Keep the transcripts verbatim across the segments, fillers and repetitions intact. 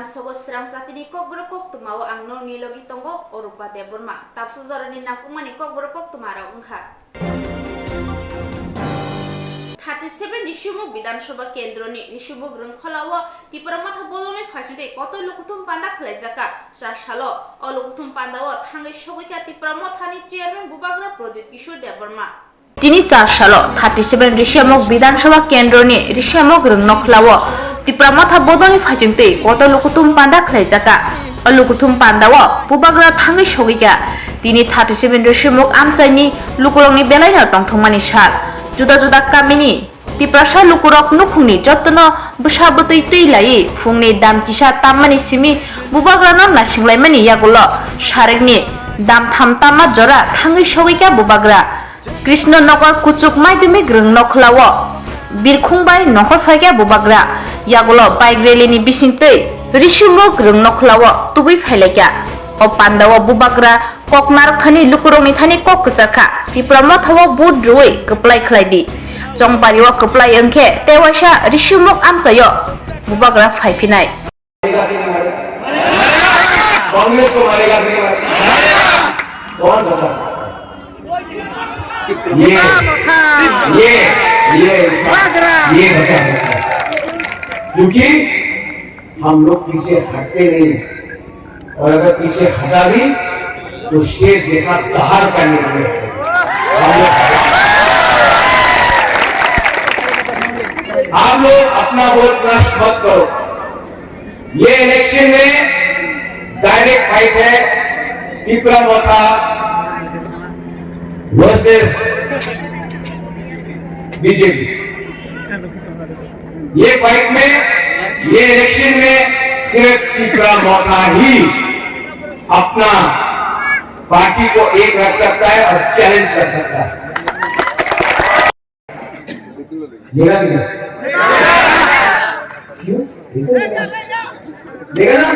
Sogo Srang Jatini Kokborok koktwmao ang norokni logi tongo Orupa Debbarma. Tabsu jorani nangkukmani Kokborok koktwmarok wngkha. Thirty seven Rishimuk Bidhan Sabha Kendroni Rishimuk Rwngkholao Tipra Motha bodolni phaisingtwi kotor lukuthum panda khwlaijakha. Char salo o lukuthum pandao thangwi sogwikha Tipra Mothani Chairman Bubagra Pradyut Kishore Debbarma. Tini char salo thirty seven Rishimuk Bidhan Sabha Kendroni Rishimuk Rwngkholao Tipra Motha bodolni phaisingtwi kotor lukuthum panda khwlaijakha. O lukuthum pandao Bubagra thangwi sogwikha. Tini thirty seven Rishimuk amchaini lukurokni belaino tongthokmani sal. Juda juda kamini Tiprasa lukurok nukhungni jotono bwsa bwtwi twi laiwi phungni dam chisa tammani simi Bubagrano naisinglaimani yagulo sarikni dam tham tamma jora thangwi sogwikha Bubagra. Krishnanagar Kuchuk Madhyamik Rwngkholao birkhung bai nongkhor phaikha Bubagra. Yagulo bike rally ni bisingtwi Rishimuk Rwngkholao tubui phailaikha. O pandao Bubagra kok narwkthani lukurokni thani kok kwchakha. Tipra Mothao vote rwui kwplai khlaidi. Chongpario kwplai wngkhe tei waisa Rishimuk amchaio Bubagra phaiphinai. Congress को मारेगा कि नहीं मारेगा? कौन बता सकता है? ये, ये, ये, ये बता सकता है। क्योंकि हम लोग पीछे हटते नहीं हैं। और अगर पीछे हटा भी, तो शेर जैसा दहाड़ करने के लिए हम लोग। आप लोग अपना वोट नष्ट मत करो। ये इलेक्शन में डायरेक्ट फाइट है, Tipra Motha वर्सेस बीजेपी। ये फाइट में, ये इलेक्शन में सिर्फ Tipra Motha ही अपना पार्टी को एक रख सकता है और चैलेंज कर सकता है। लेगा कि नहीं? क्यों? देखो ना।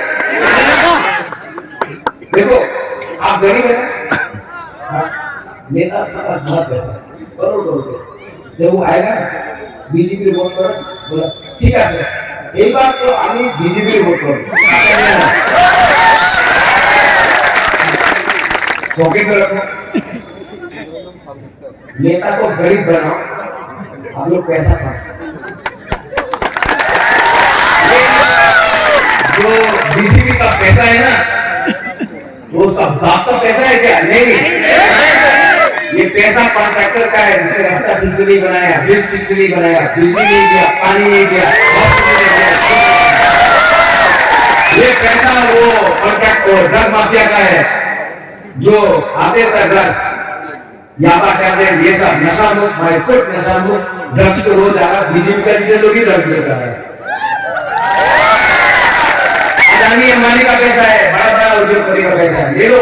देखो, आप गरीब है ना? हाँ। नेता के पास बहुत पैसा है, करोड़ करोड़ के। जब वो आएगा ना, बीजेपी वोट करो, बोला, "ठीक है सर, एक बार तो हमें बीजेपी वोट करो।" पॉकेट में रखो। नेता को गरीब बनाओ, हम लोग पैसा खाओ। ये जो बीजेपी का पैसा है ना, वो सब बाप का पैसा है क्या? नहीं। ये पैसा कॉन्ट्रैक्टर का है, जिसने रास्ता ठीक से नहीं बनाया, ब्रिज ठीक से नहीं बनाया, बिजली नहीं दिया, पानी नहीं दिया, हॉस्पिटल नहीं दिया। ये पैसा वो कॉन्ट्रैक्ट, ड्रग माफिया का है, जो आते ड्रग्स याबा, टैबलेट, ये सब नशा मुक्त, भाई, फुट नशा मुक्त, ड्रग्स को रोज आ रहा, बीजेपी का लीडर लोग ही ड्रग्स लेता है। अदानी अंबानी का पैसा है, बड़ा बड़ा उद्योगपति का पैसा है, ले लो।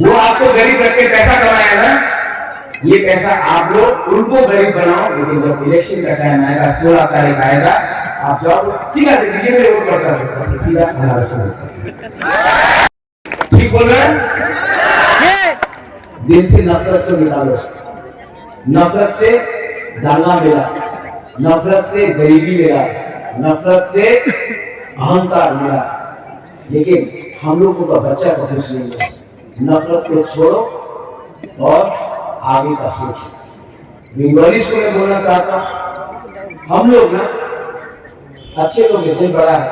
वो आपको गरीब रख के पैसा कमाया ना, ये पैसा आप लोग उनको गरीब बनाओ, लेकिन जब इलेक्शन का टाइम आएगा, सोलह तारीख आएगा, आप जाओ, ठीक है, बीजेपी वोट करता है, सीधा हमारा वोट। ठीक बोल रहे हैं? दिल से नफरत को निकालो। नफरत से दंगा मिला, नफरत से गरीबी मिला, नफरत से अहंकार मिला, लेकिन हम लोगों का बच्चा का कुछ नहीं है। नफरत को छोड़ो और आगे का सोचो। बंगालीज को मैं बोलना चाहता हूँ, हम लोग ना अच्छे लोग हैं, दिल बड़ा है,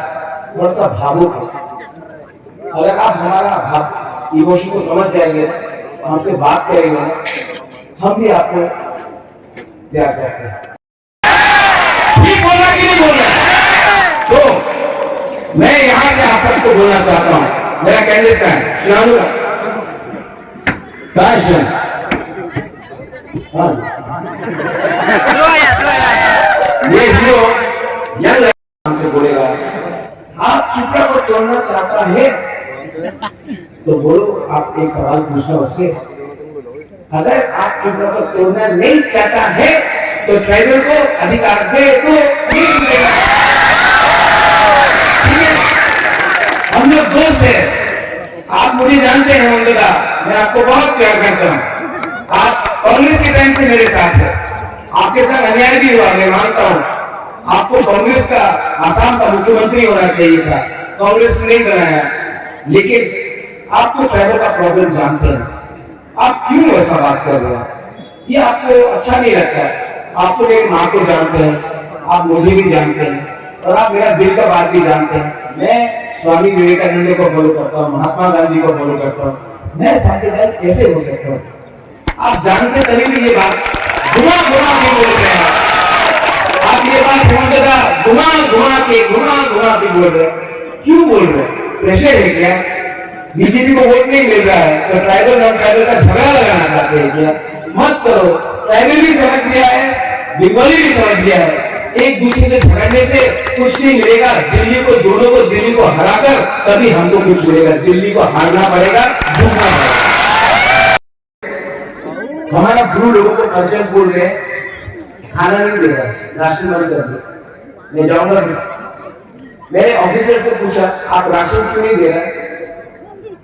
थोड़ा सा भावुक है। अगर आप हमारा भाव, इमोशन को समझ जाएंगे, हमसे बात करेंगे, हम भी आपको प्यार करते हैं। ठीक बोल रहा कि नहीं बोल रहा? तो मैं यहाँ से आप सबको बोलना चाहता हूँ, मेरा कैंडिडेट है, सुना दूंगा। कहाँ है सुना? हाँ। ये जो यंग से बोलेगा, आप चुपड़ा को तोड़ना चाहता है, तो बोलो, आप एक सवाल पूछना उससे। अगर आप चुपड़ा को तोड़ना नहीं चाहता है, तो ट्राइबल को अधिकार दे, तो ये भी देगा। ठीक है? हम लोग दोस्त हैं, आप मुझे जानते हैं, मंगलदा, मैं आपको बहुत प्यार करता हूँ। आप कांग्रेस के टाइम से मेरे साथ हैं, आपके साथ अन्याय भी हुआ, मैं मानता हूँ। आपको कांग्रेस का आसाम का मुख्यमंत्री होना चाहिए था, कांग्रेस ने नहीं बनाया, लेकिन आप तो ट्राइबल का प्रॉब्लम जानते हैं, आप क्यों ऐसा बात कर रहे हैं? ये आपको अच्छा नहीं लगता। आपको मेरी माँ को जानते हैं, आप मुझे भी जानते हैं, और आप मेरा दिल का बात भी जानते हैं। मैं स्वामी विवेकानंद को फॉलो करता हूँ, महात्मा गांधी को फॉलो करता हूँ। मैं सांप्रदायिक कैसे हो सकता हूँ? आप जानते तभी भी ये बात घुमा घुमा के बोल रहे हैं। आप ये बात हर जगह घुमा घुमा के, घुमा घुमा के बोल रहे हैं। क्यों बोल रहे हैं? प्रेशर है क्या? बीजेपी को वोट नहीं मिल रहा है तो ट्राइबल नॉन ट्राइबल का झगड़ा लगाना चाहते हैं क्या? मत करो। ट्राइबल भी समझ गया है, बंगाली भी समझ गया है। एक दूसरे से झगड़ने से कुछ नहीं मिलेगा। दिल्ली को, दोनों को, दिल्ली को हराकर तभी हमको कुछ मिलेगा। दिल्ली को हारना पड़ेगा, झुकना पड़ेगा। हमारा ब्रू लोगों को कल्चर बोल रहे हैं, खाना नहीं दे रहा, राशन बंद कर दिया। मैं जाऊंगा भी। मैंने ऑफिसर से पूछा, आप राशन क्यों नहीं दे रहे?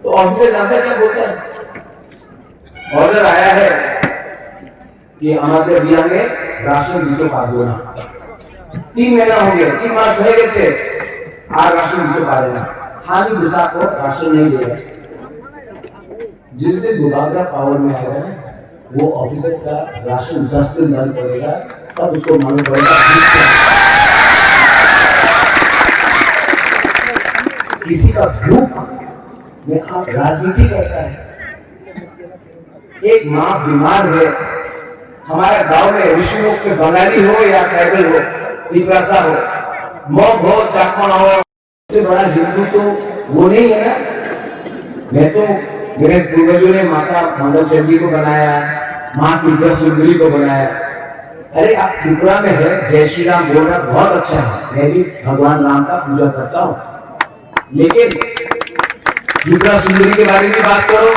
तो ऑफिसर जानता क्या बोलता है? ऑर्डर आया है कि আমাদের বিয়াঙে রাশন দিতে পারবো না। তিন মহিনা হয়ে গেল, তিন মাস হয়ে গেছে, আর রাশন দিতে পারে না। খালি বিশাল রাশন নেই দেবে। जिस दिन दोबारा पावर में आएगा ना, वो ऑफिसर का राशन दस दिन बंद पड़ेगा, तब उसको मालूम पड़ेगा। किसी का भूख में आप राजनीति करता है। एक माँ बीमार है, हमारा गांव में ऋषि मुख के बंगाली हो या ट्राइबल हो, तिपरासा हो, मग हो, चाकमा हो, से बड़ा हिंदू तो वो नहीं है ना। मैं तो, मेरे पूर्वजों ने माता मंगल चंडी को बनाया, माँ त्रिपुरा सुंदरी को बनाया। अरे, आप त्रिपुरा में है, जय श्री राम बोलना बहुत अच्छा है, मैं भी भगवान राम का पूजा करता हूँ। लेकिन त्रिपुरा सुंदरी के बारे में बात करो,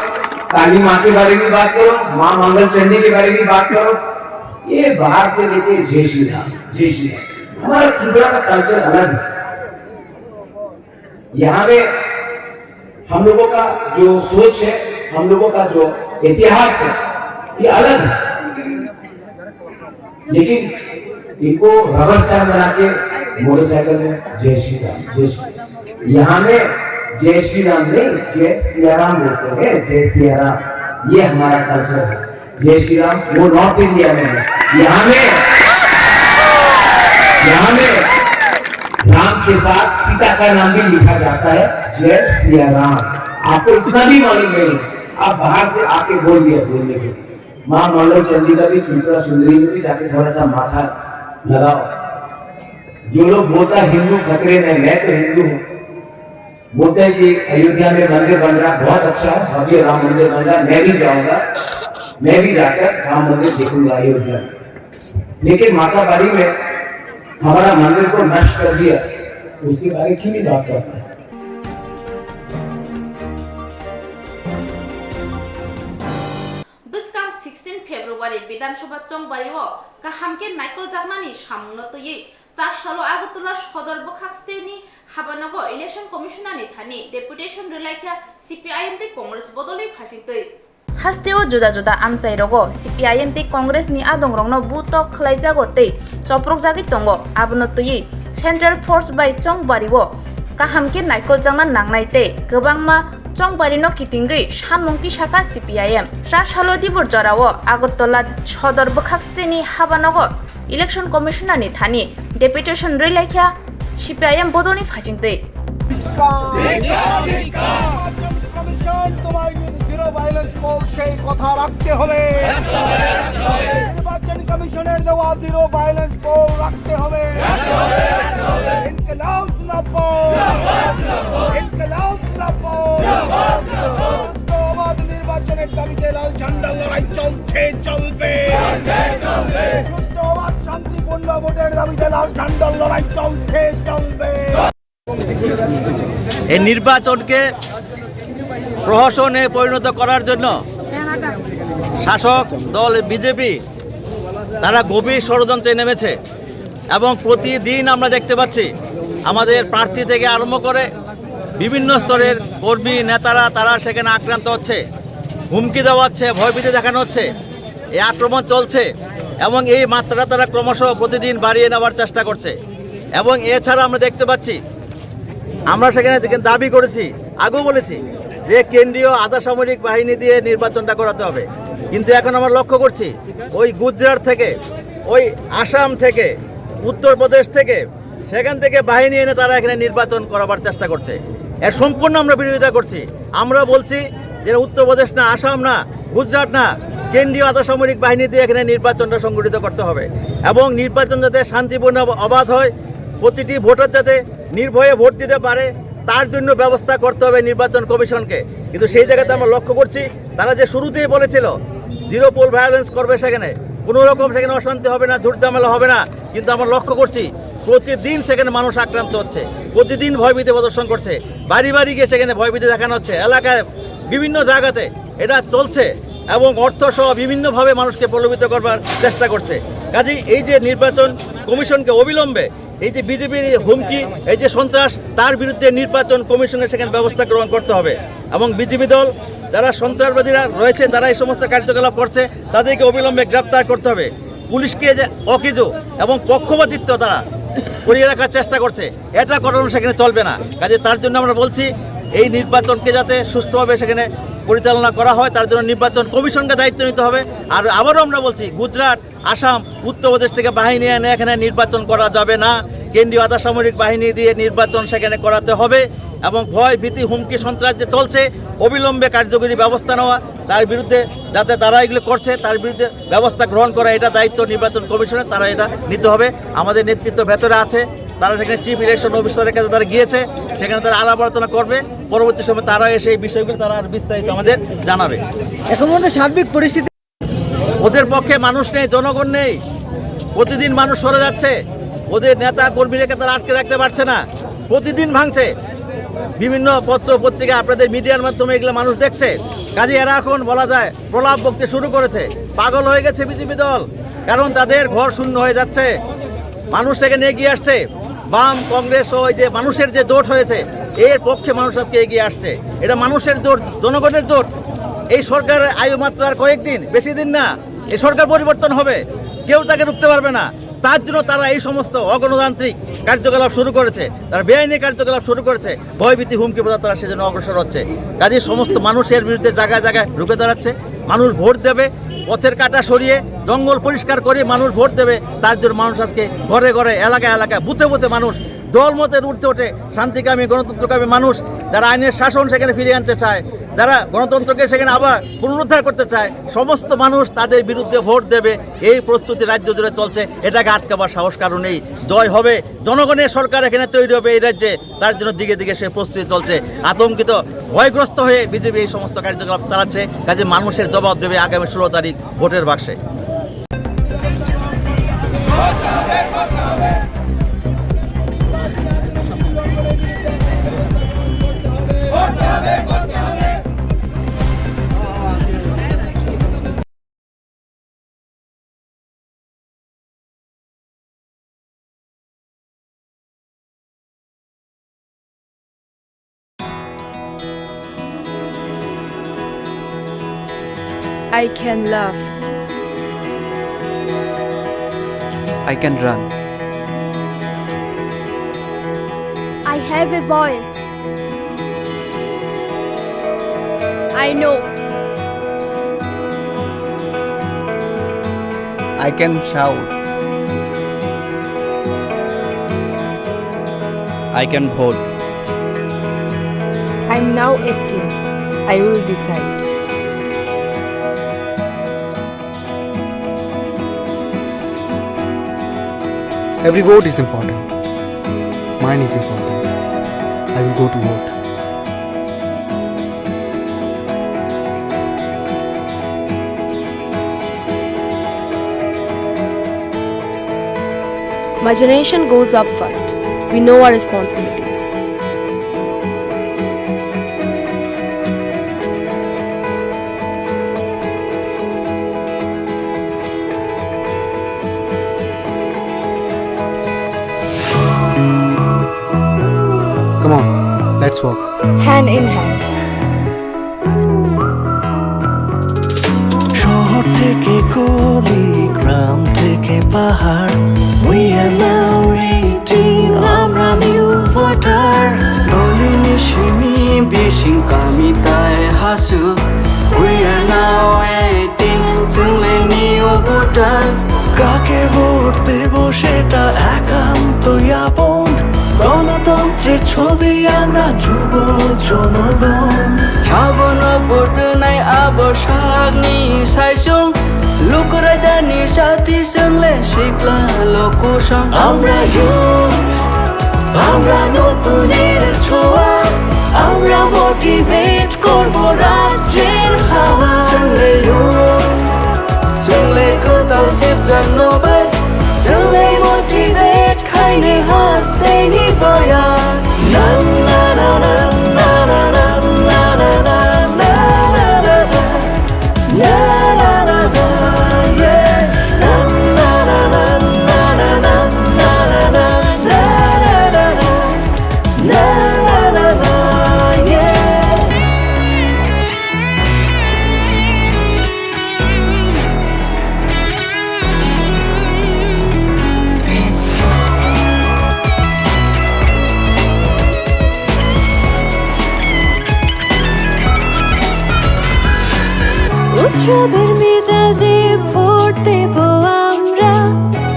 काली माँ के बारे में बात करो, माँ मंगल चंडी के बारे में बात करो, ये बाहर से लेके जय श्री राम, जय श्री राम। हमारा त्रिपुरा का कल्चर अलग है। यहाँ पे हम लोगों का जो सोच है, हम लोगों का जो इतिहास है, ये अलग है। लेकिन इनको रबर स्टैम्प बना के मोटरसाइकिल में जय श्री राम, जय श्री राम। यहाँ में जय श्री राम नहीं, जय सिया राम बोलते हैं, जय सिया राम। ये हमारा कल्चर है। जय श्री राम वो नॉर्थ इंडिया में है। यहाँ में, यहाँ में राम के साथ सीता का नाम भी लिखा जाता है, जय सिया राम। आपको इतना भी मालूम नहीं, आप बाहर से आके बोल दिया बोलने के। माँ मंगल चंडी का भी, त्रिपुरा सुंदरी में भी जाके थोड़ा सा माथा लगाओ। जो लोग बोलता है हिंदू खतरे में, मैं तो हिंदू हूँ। बोलते हैं कि अयोध्या में मंदिर बन रहा, बहुत अच्छा है, भव्य राम मंदिर बन रहा, मैं भी जाऊंगा, मैं भी जाकर राम मंदिर देखूंगा अयोध्या में। लेकिन माता बाड़ी में हमारा मंदिर को नष्ट कर दिया, उसके बारे में क्यों नहीं बात करते हैं? Bwskang sixteen February Bidhan Sabha Chongbari o kaham khe naikol jaknani samungno twiwi char salo Agartala sodor bwkhak state ni habanogo Election Commissioner ni thani deputation rwlaikha C P I M tei Congress bodolni phaisingtwi. Hasteo juda juda amchairogo C P I M tei Congress ni adongrokno butok khwlaijago tei choprokjagwi tongo. Abono twiwi Central Force bai Chongbari o kaham khe naikol jakna nangnai tei kwbangma Chongbarino kitingwi sanmung tisakha C P I M. Char salo dibor jorao Agartala sodor bwkhak steni habanogo Election Commissioner ni thani deputation rwlaikha C P I M bodolni phaisingtwi. নির্বাচন কমিশন তোমায় zero violence pole সেই কথা রাখতে হবে। নির্বাচন কমিশনের দেওয়া zero violence pole রাখতে হবে। ইনকিলাব জিন্দাবাদ। ইনকিলাব জিন্দাবাদ। সুষ্ঠু অবাধ নির্বাচনের দাবিতে লাল ঝান্ডার লড়াই চলছে, চলবে। সুষ্ঠু অবাধ শান্তিপূর্ণ ভোটের দাবিতে লাল ঝান্ডার লড়াই চলছে, চলবে। এই নির্বাচনকে প্রহসনে পরিণত করার জন্য শাসক দল বিজেপি তারা গভীর ষড়যন্ত্রে নেমেছে এবং প্রতিদিন আমরা দেখতে পাচ্ছি আমাদের প্রার্থী থেকে আরম্ভ করে বিভিন্ন স্তরের কর্মী নেতারা তারা সেখানে আক্রান্ত হচ্ছে, হুমকি দেওয়া হচ্ছে, ভয়ভীতি দেখানো হচ্ছে। এই আক্রমণ চলছে এবং এই মাত্রা তারা ক্রমশ প্রতিদিন বাড়িয়ে নেওয়ার চেষ্টা করছে। এবং এছাড়া আমরা দেখতে পাচ্ছি আমরা সেখানে যেখানে দাবি করেছি, আগেও বলেছি যে কেন্দ্রীয় আধা সামরিক বাহিনী দিয়ে নির্বাচনটা করাতে হবে, কিন্তু এখন আমরা লক্ষ্য করছি ওই গুজরাট থেকে, ওই আসাম থেকে, উত্তরপ্রদেশ থেকে, সেখান থেকে বাহিনী এনে তারা এখানে নির্বাচন করাবার চেষ্টা করছে। এর সম্পূর্ণ আমরা বিরোধিতা করছি। আমরা বলছি যে উত্তরপ্রদেশ না, আসাম না, গুজরাট না, কেন্দ্রীয় আধা সামরিক বাহিনী দিয়ে এখানে নির্বাচনটা সংগঠিত করতে হবে এবং নির্বাচন যাতে শান্তিপূর্ণ, অবাধ হয়, প্রতিটি ভোটার যাতে নির্ভয়ে ভোট দিতে পারে, তার জন্য ব্যবস্থা করতে হবে নির্বাচন কমিশনকে। কিন্তু সেই জায়গাতে আমরা লক্ষ্য করছি, তারা যে শুরুতেই বলেছিল জিরো পোল ভায়োলেন্স করবে, সেখানে কোনো রকম সেখানে অশান্তি হবে না, ঝুটঝামেলা হবে না, কিন্তু আমরা লক্ষ্য করছি প্রতিদিন সেখানে মানুষ আক্রান্ত হচ্ছে, প্রতিদিন ভয়ভীতি প্রদর্শন করছে, বাড়ি বাড়ি গিয়ে সেখানে ভয়ভীতি দেখানো হচ্ছে, এলাকায় বিভিন্ন জায়গাতে এটা চলছে এবং অর্থ সহ বিভিন্নভাবে মানুষকে প্রলোভিত করবার চেষ্টা করছে। কাজেই এই যে নির্বাচন কমিশনকে অবিলম্বে এই যে বিজেপির হুমকি, এই যে সন্ত্রাস, তার বিরুদ্ধে নির্বাচন কমিশনের সেখানে ব্যবস্থা গ্রহণ করতে হবে এবং বিজেপি দল যারা সন্ত্রাসবাদীরা রয়েছে, তারা এই সমস্ত কার্যকলাপ করছে, তাদেরকে অবিলম্বে গ্রেপ্তার করতে হবে। পুলিশকে যে অকেজো এবং পক্ষপাতিত্ব তারা করিয়ে রাখার চেষ্টা করছে, এটা করানো সেখানে চলবে না। কাজে তার জন্য আমরা বলছি, এই নির্বাচনকে যাতে সুষ্ঠুভাবে সেখানে পরিচালনা করা হয়, তার জন্য নির্বাচন কমিশনকে দায়িত্ব নিতে হবে। আর আবারও আমরা বলছি, গুজরাট, আসাম, উত্তরপ্রদেশ থেকে বাহিনী এনে এখানে নির্বাচন করা যাবে না। কেন্দ্রীয় আধা সামরিক বাহিনী দিয়ে নির্বাচন সেখানে করাতে হবে এবং ভয়, ভীতি, হুমকি, সন্ত্রাস যে চলছে, অবিলম্বে কার্যকরী ব্যবস্থা নেওয়া, তার বিরুদ্ধে, যাতে তারা এগুলো করছে, তার বিরুদ্ধে ব্যবস্থা গ্রহণ করা, এটা দায়িত্ব নির্বাচন কমিশনের, তারা এটা নিতে হবে। আমাদের নেতৃত্ব ভেতরে আছে, তারা সেখানে চিফ ইলেকশন অফিসারের কাছে তারা গিয়েছে, সেখানে তারা আলাপ আলোচনা করবে। পরবর্তী সময় তারা এসে এই বিষয়গুলো তারা আর বিস্তারিত আমাদের জানাবে। এখন পর্যন্ত সার্বিক পরিস্থিতি ওদের পক্ষে মানুষ নেই, জনগণ নেই, প্রতিদিন মানুষ সরে যাচ্ছে, ওদের নেতা কর্মীদেরকে তারা আটকে রাখতে পারছে না, প্রতিদিন ভাঙছে। বিভিন্ন পত্র পত্রিকা, আপনাদের মিডিয়ার মাধ্যমে এগুলো মানুষ দেখছে। কাজে এরা এখন বলা যায় প্রলাপ বকতে শুরু করেছে, পাগল হয়ে গেছে বিজেপি দল, কারণ তাদের ঘর শূন্য হয়ে যাচ্ছে। মানুষ সেখানে এগিয়ে আসছে, বাম, কংগ্রেস ও এই যে মানুষের যে জোট হয়েছে, এর পক্ষে মানুষ আজকে এগিয়ে আসছে। এটা মানুষের জোট, জনগণের জোট। এই সরকারের আয়ু মাত্র আর কয়েকদিন, বেশি দিন না। এই সরকার পরিবর্তন হবে, কেউ তাকে রুখতে পারবে না। তার জন্য তারা এই সমস্ত অগণতান্ত্রিক কার্যকলাপ শুরু করেছে, তারা বেআইনি কার্যকলাপ শুরু করেছে, ভয়ভীতি, হুমকি প্রচার তারা সেজন্য অগ্রসর হচ্ছে। কাজেই সমস্ত মানুষের বিরুদ্ধে জায়গায় জায়গায় রুখে দাঁড়াচ্ছে। মানুষ ভোট দেবে, পথের কাঁটা সরিয়ে, জঙ্গল পরিষ্কার করে মানুষ ভোট দেবে। তার জন্য মানুষ আজকে ঘরে ঘরে, এলাকায় এলাকায়, বুথে বুথে মানুষ দলমতের ঊর্ধ্বে উঠে শান্তিকামী, গণতন্ত্রকামী মানুষ, যারা আইনের শাসন সেখানে ফিরিয়ে আনতে চায়, যারা গণতন্ত্রকে সেখানে আবার পুনরুদ্ধার করতে চায়, সমস্ত মানুষ তাদের বিরুদ্ধে ভোট দেবে। এই প্রস্তুতি রাজ্য জুড়ে চলছে, এটাকে আটকাবার সাহস কারো নেই। জয় হবে, জনগণের সরকার এখানে তৈরি হবে এই রাজ্যে, তার জন্য দিকে দিকে সে প্রস্তুতি চলছে। আতঙ্কিত, ভয়গ্রস্ত হয়ে বিজেপি এই সমস্ত কার্যকলাপ চালাচ্ছে। কাজে মানুষের জবাব দেবে আগামী ষোলো তারিখ ভোটের বাক্সে। I can laugh. I can run. I have a voice. I know. I can shout. I can vote. I'm now eighteen. I will decide. Every vote is important. Mine is important. I will go to vote. My generation goes up first. We know our responsibilities. Come on, let's walk. Hand in hand. শহর থেকে গলি, গ্রাম থেকে পাহাড়, we are now eighteen, আমরা new voter. Mitai hasu, we are now eighteen, chwngle new voter. কাকে ভোট দেব সেটা একান্ত যাপন, গণতন্ত্রের ছবি আমরা যুব জনগণ। Sabono vote nai abo sakni saisung, lukurai dani sati chwngle sikla lokusong. আমরা youth, আমরা নতুনের ছোঁয়া, আমরা motivate করব রাজ্যের হাওয়া। Chwngle youth, chwngle kwtal sipjakno bai, chwngle motivate khaini hasteni boya. Na, na, na, na. উৎসবের মেজাজে ভোট দেব আমরা,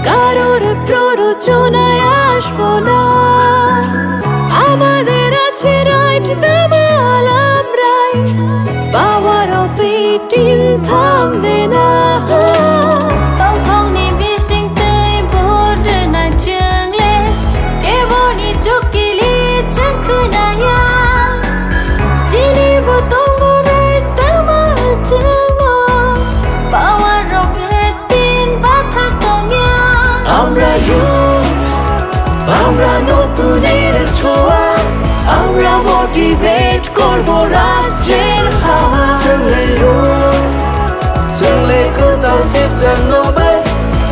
কারোর প্ররোচনায় আসবো না। আমাদের আছে রাইট, দামাল আমরাই, power of eighteen থামবে না। Tongthokni bising twi vote rwna chwngle, keboni chukili chwng khwnaya. Chini bo tongo right, damal chwngo, power rok eighteen bathak tongya. আমরা youth, আমরা নতুনের ছোঁয়া, আমরা motivate করব রাজ্যের হাওয়া। Chwngle youth, chwngle kwtal sipjakno bai,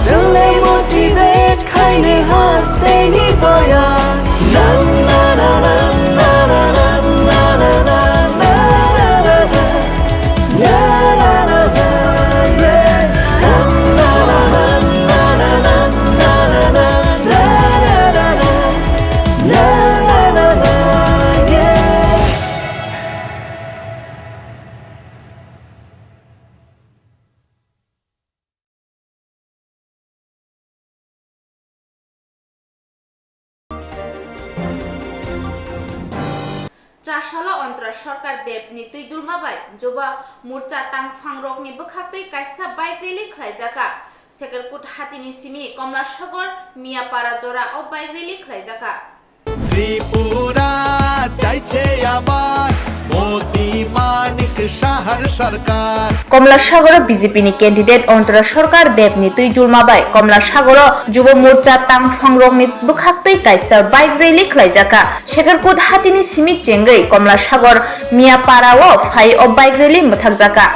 chwngle motivate khaini hasteni boya. Na, na, na. Chasalo Ontra Sarkar Debni twi dulma bai Joba Morcha tangphangrokni bwkhaktwi kaisa bike rally khlaijakha. Sekerkut hatini simi Komlasagor Miyapara jora o bike rally khlaijakha. Tripura chaiche abar Moti Manik Sahar Sarkar. Komlasagoro B J P ni candidate Ontra Sarkar Debni twi dulma bai Komlasagoro Joba Morcha tangphangrokni bwkhaktwi kaisa bike rally khlaijakha. Sekerkut hatini simi chengwi Komlasagor Miyapara o phai o bike rally mwthakjakha.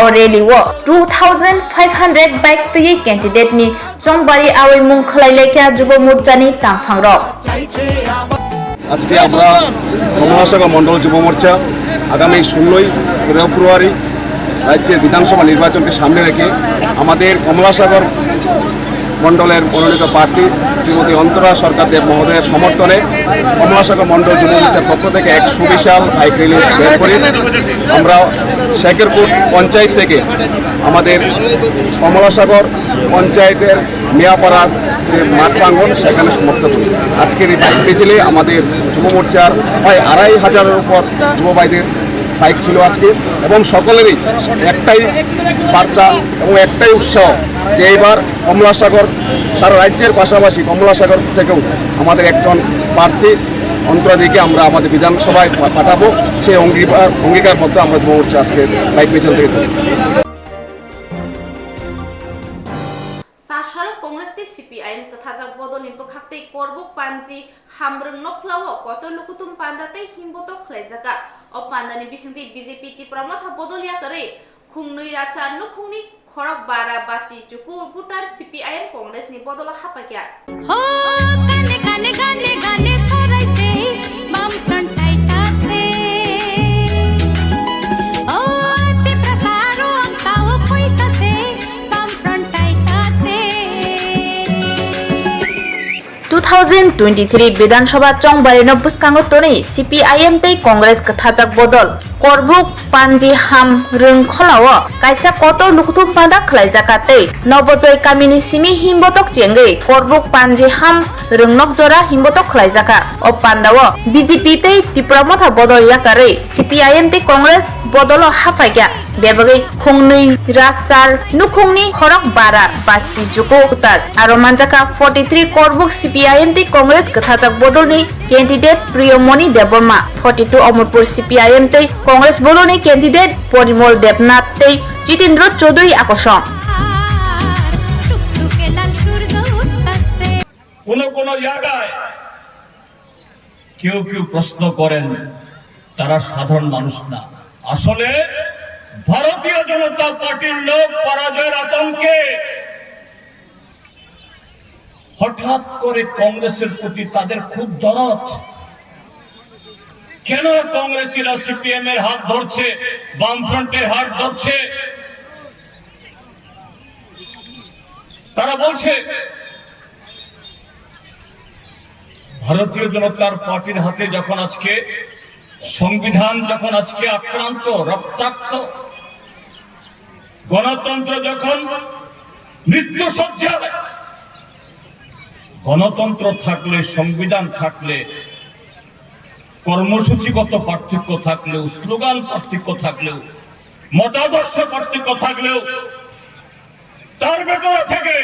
O rally o two thousand five hundred bike twi candidate ni Chongbari awi mung khlai lekha Joba Morcha ni tangphangrok. আজকে আমরা কমলাসাগর মণ্ডল যুব মোর্চা আগামী ষোলোই ফেব্রুয়ারি রাজ্যের বিধানসভা নির্বাচনকে সামনে রেখে আমাদের কমলাসাগর মণ্ডলের মনোনীত প্রার্থী শ্রীমতী অন্তরা সরকার দেব মহোদয়ের সমর্থনে কমলাসাগর মণ্ডল যুব মোর্চার পক্ষ থেকে এক সুবিশাল বাইক র্যালি বের করি। আমরা শেখরপুর পঞ্চায়েত থেকে আমাদের কমলাসাগর পঞ্চায়েতের মিয়াপাড়ার যে মাঠ প্রাঙ্গণ, সেখানে সমাপ্ত করি। আজকের এই বাইক মিছিলে আমাদের যুব মোর্চার প্রায় আড়াই হাজারের উপর যুব ভাইদের বাইক ছিল আজকে, এবং সকলেরই একটাই বার্তা এবং একটাই উৎসাহ যে এইবার কমলাসাগর, সারা রাজ্যের পাশাপাশি কমলাসাগর থেকেও আমাদের একজন প্রার্থী অন্তরাদিকে আমরা আমাদের বিধানসভায় পা-, পাঠাবো। সেই অঙ্গীকার, অঙ্গীকারবদ্ধ আমরা যুব মোর্চা আজকে বাইক মিছিল থেকে করি। Chasalo Congress tei C P I M kwthajak bodolni bwkhaktwi Korbuk Panji Hamrwng Nokhlao kotor lukutum panda tei himbotok khlaijakha. O pandani bisingtwi B J P Tipra Motha bodol yakarwi khungnwi racha nukhungni khorok bara bachi chuku voter C P I M Congress ni bodolo hapaikha. हो, काने काने गाने गाने सराइसे, बामफ्रन्ट आइतासे। ओ, तिप्रसारो अंताओ खोइतासे, बामफ्रन्ट आइतासे। Two thousand twenty-three Bidhan Sabha chongbarino bwskango tonwi C P I M tei Congress kwthajak bodol. Korbuk Panji Ham Rwng Kholao kaisa kotor lukuthum panda khlaijaka tei Nobojoy kamini simi himbotok chengwi Korbuk Panji Ham Rwng Nokjora himbotok khlaijaka. O pandao B J P tei Tipra Motha bodol yakarwi C P I M tei Congress bodolo haphaikha. Bebagwi khungnwi Rajsar nukhungni khorok bara bachi chuku kutar. Aro manjaka forty three Korbuk C P I M tei Congress kwthajak bodolni candidate Priyomoni Debbarma, forty two Omorpur C P I M tei Congress bodolni candidate Porimol Debnath tei Jitendra Chaudhary akosong. কোনো কোনো জায়গায় কেউ কেউ প্রশ্ন করেন, তারা সাধারণ মানুষ না। আসলে ভারতীয় জনতা পার্টির লোক পরাজয়ের আতঙ্কে হঠাৎ করে কংগ্রেসের প্রতি তাদের খুব দরদ। কেন কংগ্রেসীরা সিপিএম এর হাত ধরছে, বামফ্রন্টের হাত ধরছে? তারা বলছে, ভারতীয় জনতার পার্টির হাতে যখন আজকে সংবিধান, যখন আজকে আক্রান্ত, রক্তাক্ত, গণতন্ত্র যখন মৃত্যুশয্যায়, গণতন্ত্র থাকলে, সংবিধান থাকলে, কর্মসূচিগত পার্থক্য থাকলেও, স্লোগান পার্থক্য থাকলেও, মতাদর্শ পার্থক্য থাকলেও, তার ভেতরে থেকে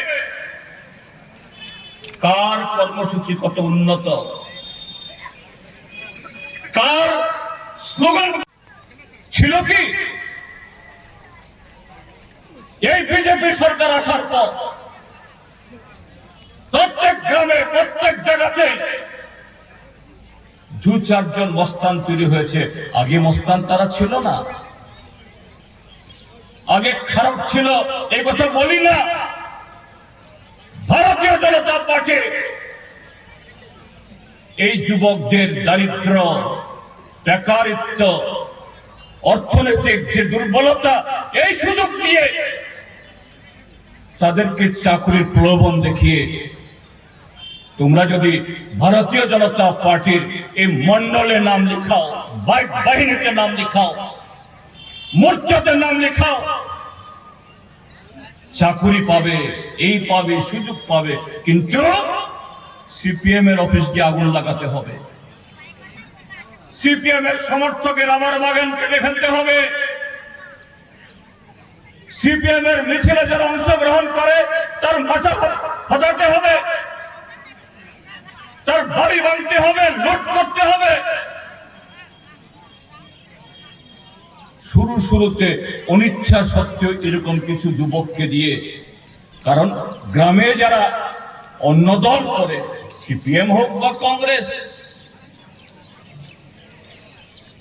কার কর্মসূচি কত উন্নত, কার স্লোগান ছিল কি? এই বিজেপি সরকার আসার পর প্রত্যেক গ্রামে, প্রত্যেক জায়গাতে দু চারজন মস্তান তৈরি হয়েছে। আগে মস্তান তারা ছিল না, আগে খারাপ ছিল, এই কথা বলি না। ভারতীয় জনতা পার্টি এই যুবকদের দারিদ্র, বেকারিত্ব, অর্থনৈতিক যে দুর্বলতা, এই সুযোগ নিয়ে তাদেরকে চাকরির প্রলোভন দেখিয়ে তোমরা যদি ভারতীয় জনতা পার্টির এই মণ্ডলে নাম লিখাও, বাইক বাহিনীতে নাম লিখাও, মোর্চাতে নাম লিখাও, চাকুরি পাবে, এই পাবে, সুযোগ পাবে, কিন্তু সিপিএম এর অফিস গিয়ে আগুন লাগাতে হবে, সিপিএম এর সমর্থকের আবার বাগান কেটে ফেলতে হবে, সিপিএম এর মিছিলে যারা অংশগ্রহণ করে তার মাথা ফাটাতে হবে, তার বাড়ি ভাঙতে হবে, লুট করতে হবে। শুরু শুরুতে অনিচ্ছা সত্ত্বেও এরকম কিছু যুবককে দিয়ে, কারণ গ্রামে যারা অন্য দল করে, সিপিএম হোক বা কংগ্রেস,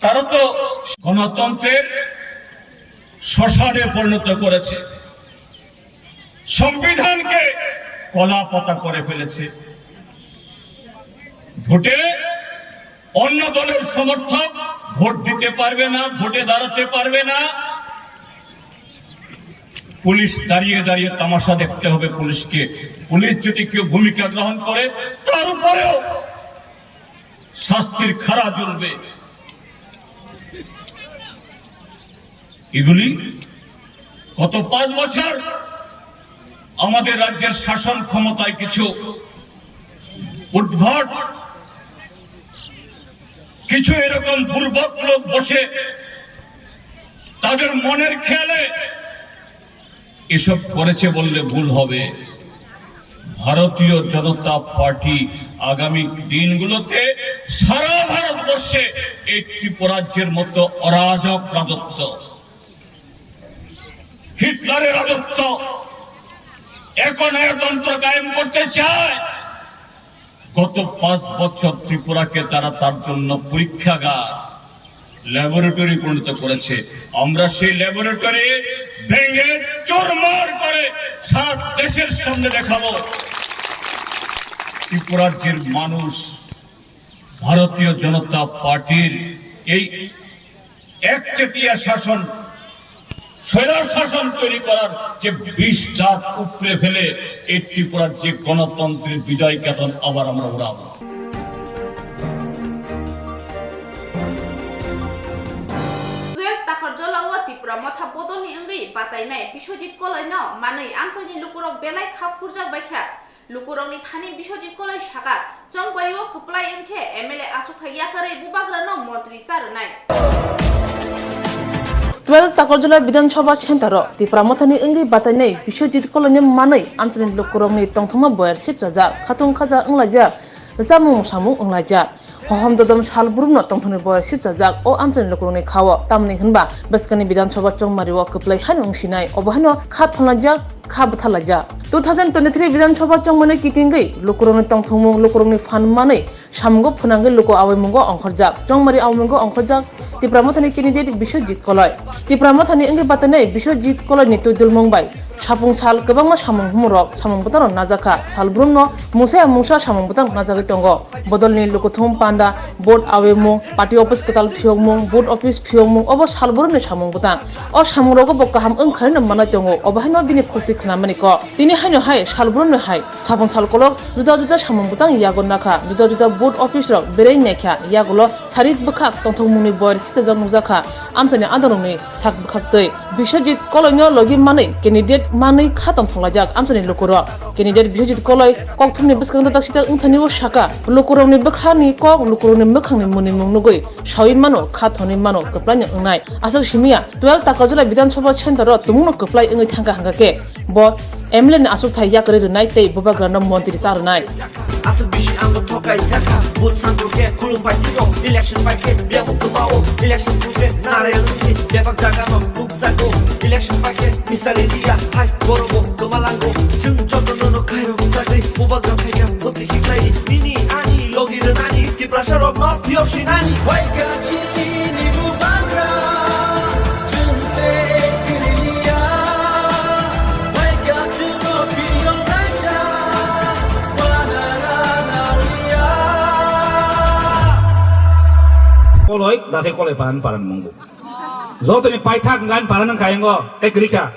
তারা তো গণতন্ত্রের শ্মশানে পরিণত করেছে, সংবিধানকে কলা পাতা করে ফেলেছে। ভোটে অন্য দলের সমর্থক ভোট দিতে পারবে না, ভোটে দাঁড়াতে পারবে না। পুলিশ দাঁড়িয়ে দাঁড়িয়ে তামাশা দেখতে হবে পুলিশকে। পুলিশ যদি কেউ ভূমিকা গ্রহণ করে, তার উপরেও শাস্তির খাড়া জ্বলবে। এগুলি গত পাঁচ বছর আমাদের রাজ্যের শাসন ক্ষমতায় কিছু উদ্ভট, কিছু এরকম বুর্বক লোক বসে তাদের মনের খেয়ালে এসব করেছে বললে ভুল হবে। ভারতীয় জনতা পার্টি আগামী দিনগুলোতে সারা ভারতবর্ষে এই ত্রিপুরাজ্যের মতো অরাজক রাজত্ব, হিটলারের রাজত্ব, একনায়কতন্ত্র কায়েম করতে চায়। গত পাঁচ বছর ত্রিপুরাকে তারা তার জন্য পরীক্ষাগার, ল্যাবরেটরি পরিণত করেছে। আমরা সেই ল্যাবরেটরি ভেঙে চুরমার করে সারা দেশের সামনে দেখাবো। ত্রিপুরার যে মানুষ ভারতীয় জনতা পার্টির এই একচেটিয়া শাসন, স্বৈরাচার শাসন তৈরি করার যে বিষ দাঁত উপড়ে ফেলে এই ত্রিপুরার যে গণতন্ত্রের বিজয় কেতন আবার আমরা উড়াবো। Tipra Motha bodolni wngwi batainai Biswajit Koloino manwi amchaini lukurok belai kha phurjak baikha. Lukurokni thani Biswajit Koloi saka, chongbario kwplai wngkhe M L A achukthai yakarwi bubagrano montri cha rwnai. Twelve Takarjala Bidhan Sabha Center o Tipra Mothani wngwi batainai Biswajit Koloino manwi amchaini lukurokni tongthokma boyar sipchajak, khatung khaja wnglaijak, chamung samung wnglaijak. Hohom dodom sal brumno tongthokni boyar sipchajak o amchaini lukurokni khao, tamni hwnba bwskangni Bidhan Sabha chongmario kwplai haino wngsinai, obo haino kha thonlaijak, kha bwtharlaijak. Two thousand twenty-three Bidhan Sabha chongmani kitingwi lukurokni tongthokmung, lukurokni phan manwi samungo phwnangwi luku awimungo ongkhorjak, chongmari awimungo ongkhorjak Tipra Mothani candidate Biswajit Koloi. Tipra Mothani wngwi batainai Biswajit Koloini twi dulmung bai sapung sal kwbangma samung humorok, samung bwtangrok najakha. Sal brumno mungsa ya mungsa samung bwtang najagwi tongo. Bodolni lukuthum panda, vote awimung, party office kwtal phiyokmung, booth office phiyokmung, obo sal brumni samung bwtang. O samungrogo bo kaham wngkharino manai tongo, obo haino bini khukti khnamani kok. Tini haino hai sal brumni hai Sabon sal kolok juda juda samung bwtang yago nakha, juda juda booth office rok berei naikha, yagulo sarik bwkhak tongthokmungni boyar sitejak nukjakha, amchaini andorokni sak bwkhaktwi. Biswajit Koloino logi manwi candidate manwi kha tongthoknajak amchaini lukurok. Candidate Biswajit Koloi kokthumni bwskango daksita wngthani o saka, lukurokni bwkhani kok, lukurokni mwkhangni mwnwimung nugwi sawi mano, kha thonwi mano, kwplaino wngnai. Aswk simiya, twelve Takarjala Bidhan Sabha Center o tumungno kwplai wngwi thangkha hwnkha khe, bo M L A ni achukthai yakarwi rwnai tei bubagrano montri cha rwnai. Aswk bisi ang bo thokai jakha, but sangkuk khe khulum pai tiro, election pai khe biyamo kwmao, election thung khe narai rwdi, bebak jaga no buk jago, election pai khe misali liya, hai boro bo kwma lango, chwng joto no no khairok jagwi, bubagra phaikha bwtwi khiklai, nini ani logi rwnani, Tiprasa rok no phiyok sinani. Waika chini bubagra, chwng tei kwrwi liya. Waika chwngno phiyok naisa, wana rana liya. Koloi, dakhe koloi paran paran mungo. Jotoni paithak ngan paran nang kayango, tei kwrwi kha.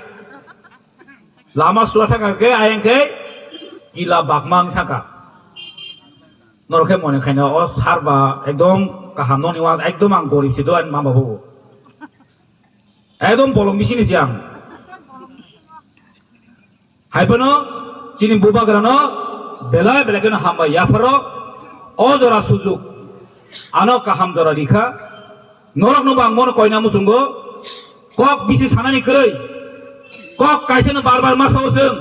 Lama sua thangkha khe ayang khe kila bakmang thangkha. Norok khe mone khaina o sar ba ekdom kaham noni wa ekdom ang gorib se do ani mama babu. Ekdom bolong bisini se ang. Haiphano chini bubagrano belai belai kheno hambai yapharo o jora sujuk ano kaham jora rikha. Norokno bo ang bono koina muchungo, kok bisi sanani kwrwi, kok kaisano bar bar ma sao chwng.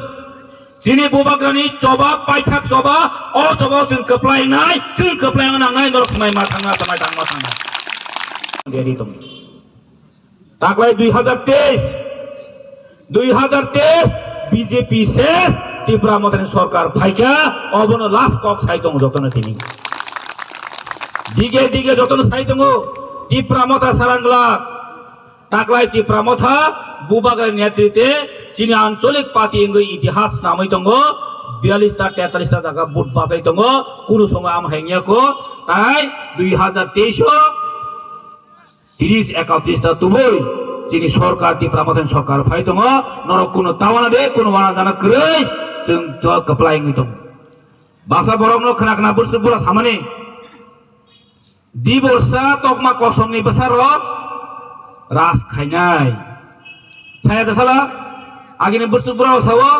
Chini bubagrani choba, paithak choba, o choba chwng kwplai nai, chwng kwplai nangnai, norok swmai ma thangna, swmai thangma thangna. Ready tong. Taklai dui hazar teis, dui hazar teis B J P ses, Tipra Mothani sorkar phaikha, obono last kok sai tongo jotono tini. Dige dige jotono sai tongo, Tipra Motha sarangla, taklai Tipra Motha, bubagra netrite, chini ancholik party wngwi itihas namwi tongo, biyallis ta, tetallis ta jaga vote bachai tongo, kunu somoy am hai wngya kho, tai dui hazar teis o, Tris ekatris ta tubui chini sorkar, Tipra Mothani sorkar phai tongo, norok kuno tawana de, kuno wana jana kwrwi, chwng to kwplai wngwi tongo. Basa borokno khna khna bwswk bura samani, diborsa tokma kosomni bwsarok ras khainai. Saya da sala, agini bwswk bura sao,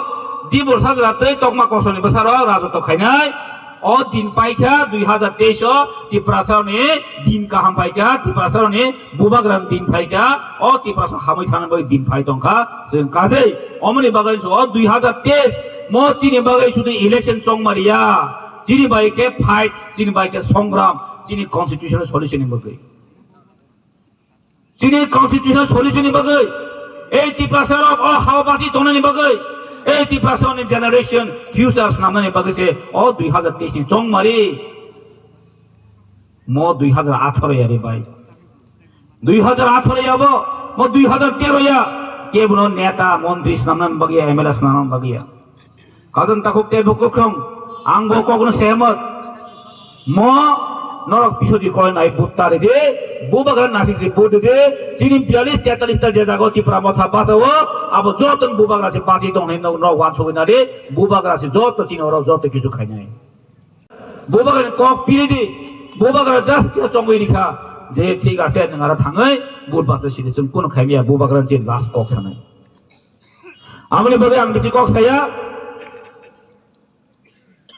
diborsa jora tei tokma kosomni bwsarok rajotw khainai. O din paikha dui hazar teis o Tiprasarokni din kaham paikha, Tiprasarokni bubagrani din paikha, o Tiprasa hamwi thangna bagwi din pai tongkha. Chwng kasei omoni bagwi se o dui hazar teis mo chini bagwi sudu election chongmariya, chini bai khe fight, chini bai khe songram, chini constitutional solution ni bagwi. Chini constitutional solution ni bagwi, ei Tiprasa rok o hao basi tongnani bagwi, ei Tiprasa ni generation future snamnani bagwi se o dui hazar teis ni chongmari mo dui hazar atharo ya re bai. Dui hazar atharo ya bo, mo dui hazar tero ya, kebono neta, montri snamnani bagwi ya, M L A snamnani bagwi ya. Kajon takhuk tei bukukrong, ang bo kokno sehemat. Mo norok Biswajit Koloi nai vote ta ridi, bubagra nasik si vote ridi, chini biyallis tetallis ta je jaga o Tipra Motha bachao, abo joto bubagra se bachi tong hinwi norok wansugwi nadi, bubagra se joto chini oro joto kichu khainai. Bubagra ni kok piri di, bubagra just kisa chongwi rikha, je thik ase nwng aro thangwi, Vote basa sini chwng kuno khaimya bubagra je last kok sanai. Aboni bagwi ang bisi kok saya.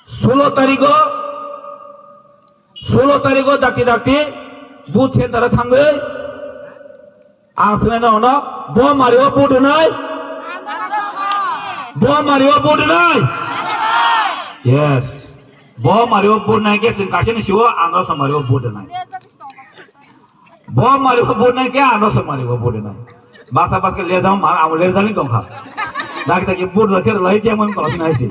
Sulo tarigo, sulo tarigo dakti dakti vote center thangwi ang swnai no ono bo mario vote nai. Bo mario vote nai. Yes. Bo mario vote nai ke sing kasini siwo ang so mario vote nai. Bo mari ko bud nai kya ano se mari ko bud nai. Basa basa ke lejang mar amo lejang ni tongkha. Dak tak bud rakhe lai je mon kolas nai si.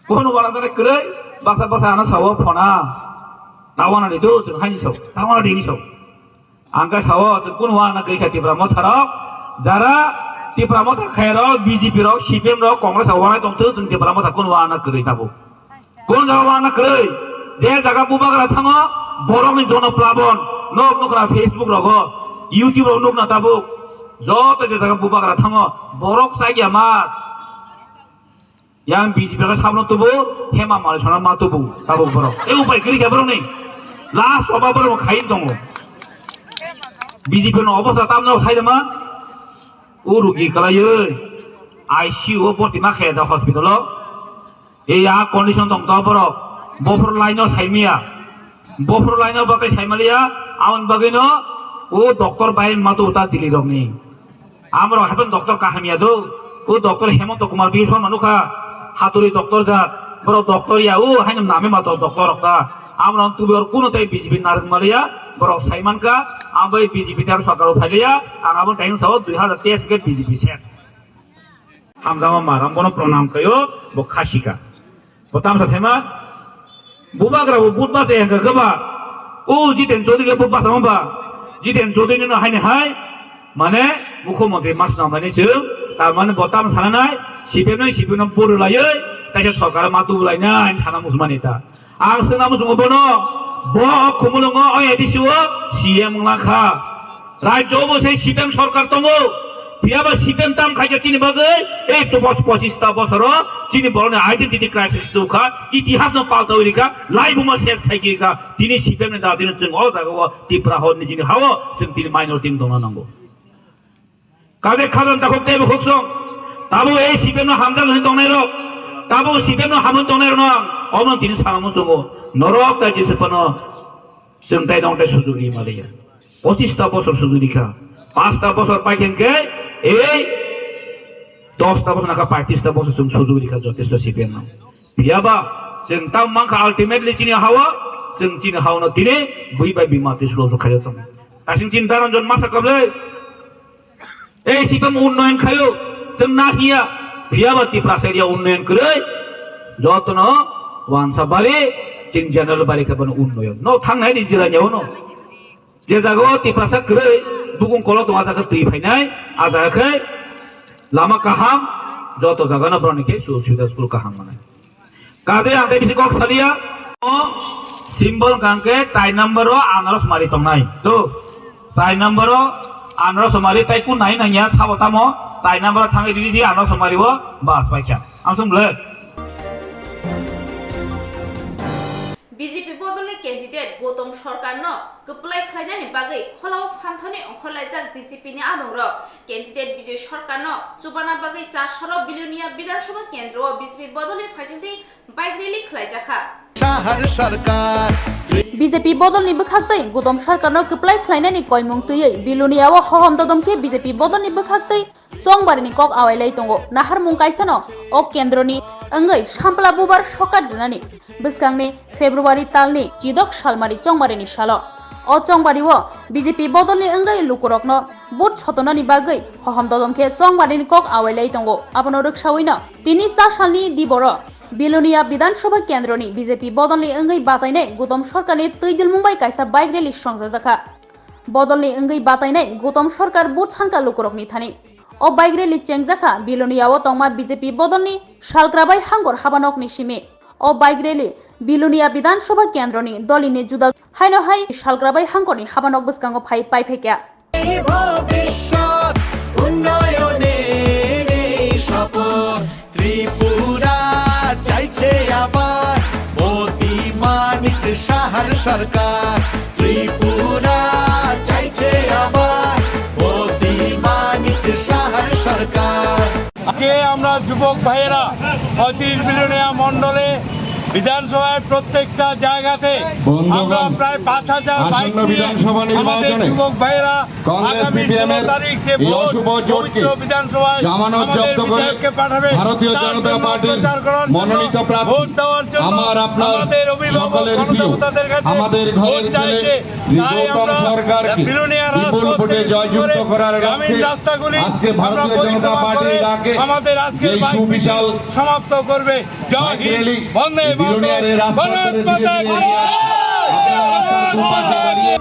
Kono wala tare kre basa basa ano sawo phona. Tawana ni do jeng hain so. Tawana dini so. Angka sawo jeng kun wana kre kha Tipra Motha rok. Jara Tipra Motha khairok B J P rok C P M rok Congress awana tongthu jeng Tipra Motha kun wana kre tabo. Kun jaga wana kwrwi, je jaga bubagra thango, borokni jono plabon, nok nukra Facebook rogo, YouTube rogo nukna tabuk, joto je jaga bubagra thango, borok chaya ma. Yang B J P ka sabno tubu, hema mali sona ma tubu, tabuk borok. E upai kwrwi khe borokni, last oba borok khain tongo. B J P no obosra tamno khaidama, u rugi kalaioi, I C U o borti ma khaya da hospital o. Ei a condition tong to borok. Bophor line no saimiya. Bophor line no bakai saimaliya. Aboni bagwi no o doctor bai ma to ta Delhi rok ni. Amrok happen doctor kaham ya do. O doctor Hemanta Kumar Biswa manukha. Haturi doctor jat. Borok doctor ya o haino name ma to doctor rok ta. Amrok tubi or kuno tai B J P narwk maliya. Borok saimanka. Ambai B J P tar sarkar o phailiya. Ang aboni taino sao dui hazar teis ke B J P set. Hamjama maram bono pranam khaio, bo khasika. Bo tamsa saima, bubagra bo but basa engka khe ba, o Jiten Chaudhary le but basa ba, Jiten Chaudhary no haini hai, mane mukhyamantri mas namani chwng, tar mane bo tam sananai, C P M nai C P M no buru laioi, kaisa sarkar ma tu lainai sana musmani ta. Ang swngna muchungo bono, bo Khumulwngo o A D C o C M wngna kha. Rajyo bo se C P M sarkar tongo. Phiyaba C P M tam khaikha chini bagwi, ei to poch-, pochista bosoro chini borokni identity crisis tubukha, itihasno paltawi rikha, laibuma ses khaikha. Tini C P M ni dati no chwng o jagao Tipra hor nijini hao chwng tini minority wng tongna nango. Kabe khadon takhuk tei bukhuk song. Tabuk ei C P M no hamjak hwnwi tongnai rok. Tabuk C P M no hamwi tongnai rok no ang omo tini sana muchungo. Norok tai jese phano chwng tai nong tai sujuri maliya. Pochista bosor sujuri kha. Pasta bosor paikhen khe ei dosta bosor nakha paitista bosor chwng sujuri kha jotesto C P M no. Phiyaba chwng tamo mankha ultimately chini hawa chwng chini hawa no tini bui bai bima twi sulo khayo tong. Kasing chinta ranjon masa kable. Ei sipem unnoyon khayo, chwng na hiya, phiyaba Tiprasa area unnoyon kwrwi, jotono wansa bari, chwng general bari khe bono unnoyon. No thangnai ni jila nyawo no. Je jaga o Tiprasa kwrwi, bukung kolok tong a jaga twi phainai, a jaga khe lama kaham, joto jaga no boroni khe sujuk subida school kaham manai. Kaje ang tei bisi kok salia. O symbol hwnkha khe chai number o anaros mari tongnai. To, chai number o anaros mari tai kun nai nangya sabo tamo chai number o thangwi ridi di anaros mari o bas paikha. Ang sung le. B J P bodolni candidate Gautam Sarkarno kwplai khlainani bagwi kholao phanthani ongkhorlaijak B J P ni adongrok. Candidate Bijoy Sarkarno chubana bagwi chasaro Bilonia Bidhan Sabha kendro o B J P bodolni phaisingtwi bike rally khlaijakha. Shahar Sarkar. B J P bodolni bwkhaktwi Gautam Sarkarno kwplai khlainani koimung twiwi Bilonia o hohom dodom khe B J P bodolni bwkhaktwi chongbarini kok awailai tongo. Naharmung kaisano o kendroni wngwi sampla bubar sokat rwnani bwskangni February talni chidok salmari chongbarini salo. O chongbario B J P bodolni wngwi lukurokno vote sotonani bagwi hohom dodom khe chongbarini kok awailai tongo. Abono rwksawino tini cha salni diboro Bilonia Bidhan Sabha kendroni B J P bodolni wngwi batainai Gautam Sarkarni twi dilmung bai kaisa bike rally songchajakha. Bodolni wngwi batainai Gautam Sarkar vote sanka lukurokni thani. O bike rally chengjakha Bilonia o tongma B J P bodolni Salkrabai Hangor habanokni simi. O bike rally Bilonia Bidhan Sabha kendroni dolini juda haino hai Salkrabai Hangorni habanok bwskango phai paiphaikha. ভবিষ্যৎ উন্নয়নের এই শপথ ত্রিপুরা চাইছে আবার মোদি মানিক সাহার সরকার। ত্রিপুরা চাইছে কে আমরা যুবক ভাইয়েরা পঁয়ত্রিশ বিলোনিয়া মণ্ডলে বিধানসভায় প্রত্যেকটা জায়গাতে বন্ধুগণ, আমরা প্রায় পাঁচ হাজার বাইক আসন্ন নিয়ে বিধানসভা আমাদের নির্বাচনে যুবক ভাইয়েরা কংগ্রেস আগামী সিপিএম ষোলো এর তারিখ যে এই ভোট অশুভ জোটকে পবিত্র বিধানসভায় জামানত আমাদের জব্দ করে বিধায়ককে পাঠাবে, ভারতীয় তার জনতা জন্য পার্টির প্রচার করার জন্য, মনোনীত প্রার্থী ভোট দেওয়ার জন্য আমার আপনার আমাদের অভিভাবক সকলের প্রিয়, গণদেবতাদের কাছে আমাদের ভোট ঘরের ছেলে চাইছে। শ্রী তাই গৌতম আমরা সরকারকে বিলোনিয়া বিপুল রাজপথ ভোটে থেকে শুরু জয়যুক্ত করে করার গ্রামীণ লক্ষ্যে রাস্তাগুলি আজকে আমরা ভারতীয় জনতা পরিক্রমা পার্টির করে ডাকে আমাদের আজকের যে বাইক মিছিল সুবিশাল সমাপ্ত করবে। জয় বাইক হিন্দ, র্যালি বন্দে মাতরম, বিলোনিয়ার এই রাস্তার ভারত ধারে মাতা ধীরে কি ধীরে জয়। এগিয়ে আসছে। আপনারা সুপাশে দাঁড়িয়ে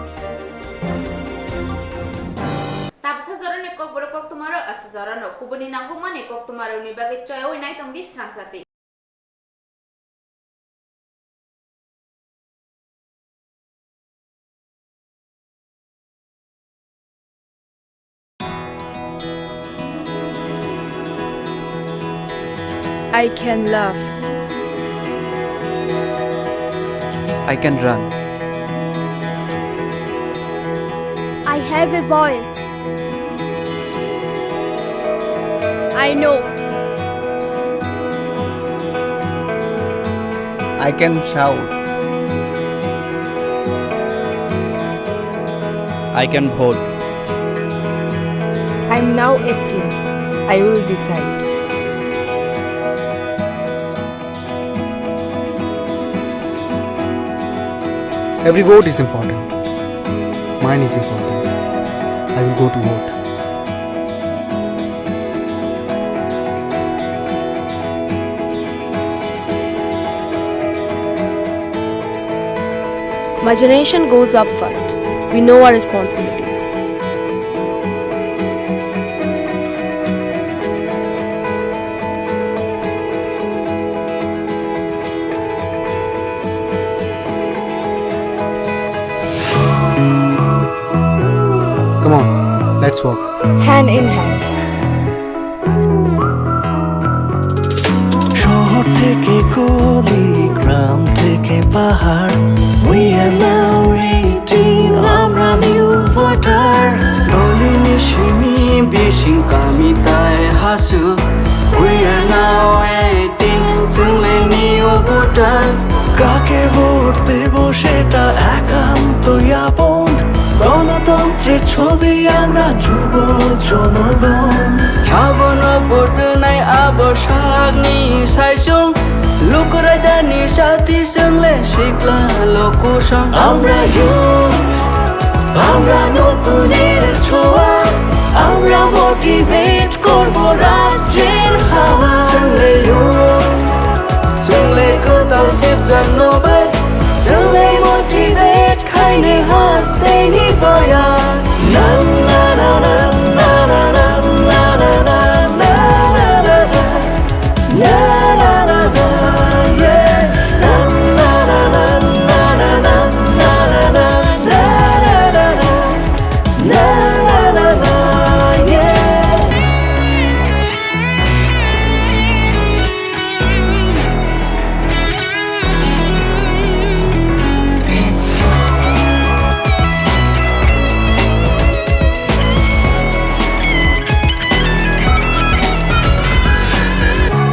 Tabasa jorani kokborok koktwmarok asa jorano kubuni nangkukmani koktwmarokni bagwi choyaui naitongdi srang jati. I can laugh. I can run. I have a voice. I know. I can shout. I can vote. I'm now eighteen. I will decide. Every vote is important. Mine is important. I will go to vote. My generation goes up first. We know our responsibilities. Come on, let's walk. Hand in hand. শহর থেকে গলি, গ্রাম থেকে পাহাড়, we are now eighteen, আমরা new voter. Dolini simi bising kami tai hasu, we are now eighteen, chwng le new voter. কাকে ভোট দেব সেটা একান্ত আপন, গণতন্ত্রের ছবি আমরা যুব জনগণ। Sabono vote rwnai abo sakni saichung, lukurok dani sati chwng le sikla lo kusong. আমরা youth, আমরা নতুনের ছোঁয়া, আমরা motivate করব রাজ্যের হাওয়া। Chwng le youth, chwng le kwtal sipjakno bai, chwng le motivate khaini hasteni boya. Na, na, na, na, na.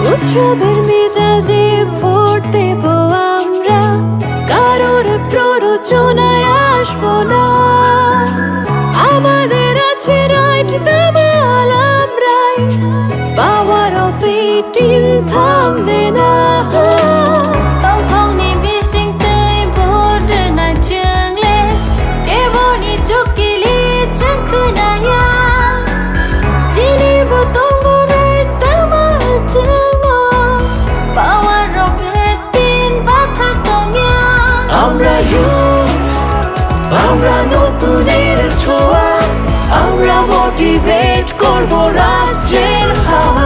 উৎসবের মেজাজে ভোট দেব আমরা, কারোর প্ররোচনায় আসবো না। আমাদের আছে right, দামাল আমরাই, power of eighteen থামবে না। Tongthokni bising twi vote rwnai chwng le, keboni chukili chwng khwnaya. Chini bo tongo right, damal chwng o, power of eighteen bathak tongya. আমরা youth, আমরা নতুনের ছোঁয়া, আমরা motivate করব রাজ্যের হাওয়া।